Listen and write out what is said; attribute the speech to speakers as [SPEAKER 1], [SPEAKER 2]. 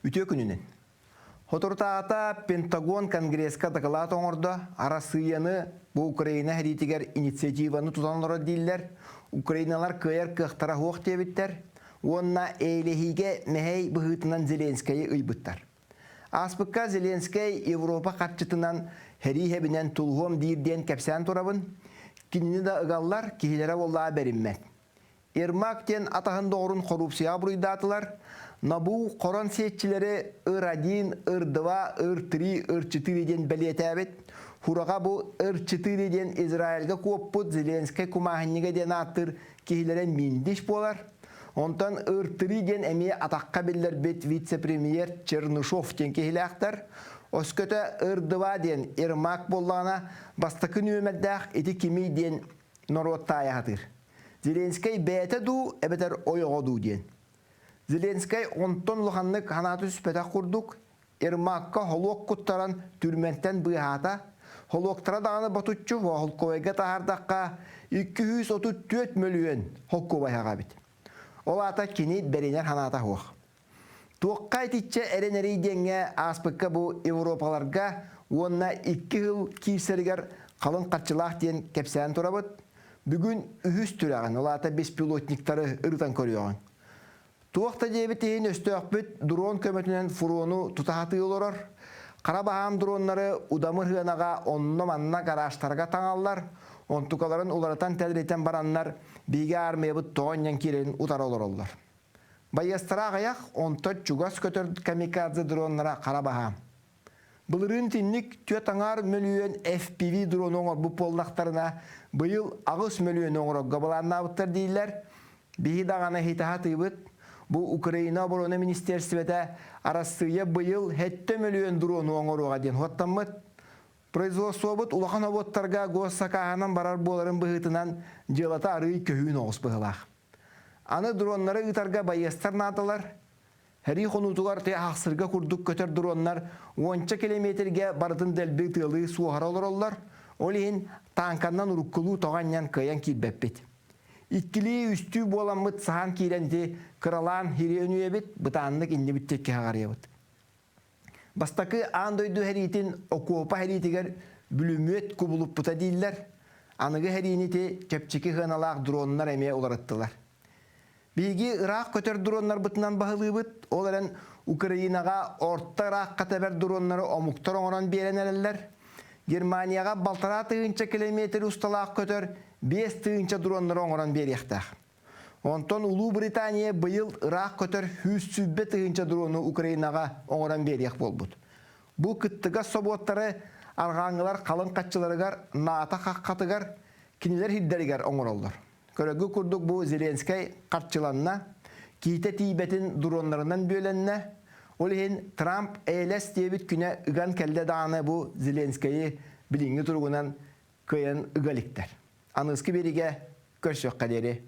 [SPEAKER 1] Үтүө күнүнэн. Соторутааҕыта Пентагон Конгресска дакылаат оҥордо, Арассыыйаны бу Украина сэриитигэр инициативаны тутан олорор дииллэр, украиналар кыайар кыахтара суох диэбиттэр уонна эйэлэһиигэ мэһэй быһыытынан Зеленскэйи ыйбыттар. Ааспыкка Зеленскэй Европа харчытынан сэрии сэбинэн тулуһуом диир диэн кэпсээн турабын. Кинини да ыгаллар, киһилэрэ буоллаҕа бэриммэт. Ермак диэн атаһын доҕорун хоруупсуйаҕа буруйдаатылар. Набу хорон сиэччилэри Ыр-один, Ыр-два, Ыр-три, Ыр-четыре диэн бэлиэтээбит. Хураҕа бу Ыр-четыре диэн Израильга куоппут Зеленскэй кумааһынньыга диэн ааттыыр киһилэрэ Миндич буолар. Онтон Ыр-три диэн эмиэ атахха биллэрбит вице-премьер Чернышов диэн киһилээхтэр. Өскөтө Ыр-два диэн Ермак буоллаҕына, бастакы нүөмэрдээх ити кимий диэн норуот таайа сатыыр. Зеленскэй бэйэтэ дуу эбэтэр ойоҕо дуу диэн. Зеленскэй онтон улаханнык санаата түспэтэх курдук Ермакка холуок куттаран түрмэнтэн быыһаата. Холуоктара даҕаны ботуччу холкуобайга таһаардахха 234 мөлүйүөн холкуобай эбит. Ол аата кини бэринэр санаата суох. Туохха итиччэ эрэнэрий диэҥҥэ ааспыкка бу Европаларга уонна икки сыл киирсэригэр халыҥ харчылаах диэн кэпсээн турабыт. Бүгүн үһүс түрэҕин, ол аата беспилотниктары ырытан көрүөҕүҥ. Туох да диэбит иһин өстөөхпүт дрон көмөтүнэн фрону тута сатыы олорор. Хара баһаам дроннары удамыр сыанаҕа онно-манна гаражтарга таҥаллар, онтукаларын уларытан тэлэритэн бараннар биһиги аармыйабыт тоҕо анньан киирэрин утары олороллор. Байыастара аҕыйах, онтон чугас көтөр камикадзе дроннара хара баһаам. Былырыын итинник 4,5 мөлүйүөн FPV дрону оҥорбут буоллахтарына, быйыл 8 мөлүйүөнү оҥорорго былааннаабыттар дииллэр. Биһи даҕаны хитаһатыыбыт. Бу Украина оборона министиэристибэтэ Арассыыйа быйыл 7 мөлүйүөн дрону оҥоруоҕа диэн хуоттаммыт. Производствобут улахан обуоттарга госсакааһынан барар буоларын быһыытынан дьыалата арыый көһүүн оҕус быһылаах. Аны дроннары ыытарга байыастар наадалар. Сэрии хонуутугар тыаһахсырга курдук көтөр дроннар уонча километргэ барытын дэлби ытыалыы суоһара олороллор. Ол иһин тааҥканнан уруккулуу тоҕо анньан кыайан киирбэппит. Иккилии-үстүү буоламмыт саһаан киирэн ити кыралаан хири өнүйэбит, бытааннык иннибит диэки хаҕарыйабыт. Бастакы аан дойду сэриитин окуопа сэриитигэр бүлүмүөт кубулуппута дииллэр. Аныгы сэриини ити чэпчэки сыаналаах дроннар эмиэ уларыттылар. Биһиги ыраах көтөр дроннарбытынан баһылыыбыт, ол эрэн Украинаҕа орто ыраахха тэбэр дроннары омуктар оҥорон биэрэн эрэллэр. Германияҕа 1,5 тыһыынча километр усталаах көтөр 5 тыһыынча дроннары оҥорон биэриэхтээх. Онтон Улуу Британия быйыл ыраах көтөр 120 тыһыынча дрону Украинаҕа оҥорон биэриэх буолбут. Бу кыттыгас собуоттары арҕааҥҥылар халыҥ хаччыларыгар НАТО хаххатыгар кинилэр сирдэригэр оҥороллор. Көрөгү курдук бу Зеленскэй харчыланна, киитэ тиийбэтин дроннарынан бүөлэннэ. Ол иһин Трамп эйэлэс диэбит күнэ ыган кэллэ даҕаны бу Зеленскэйи билиҥҥи туругунан кыайан ыга иликтэр. Аныгыскы биэриигэ көрсүөххэ диэри.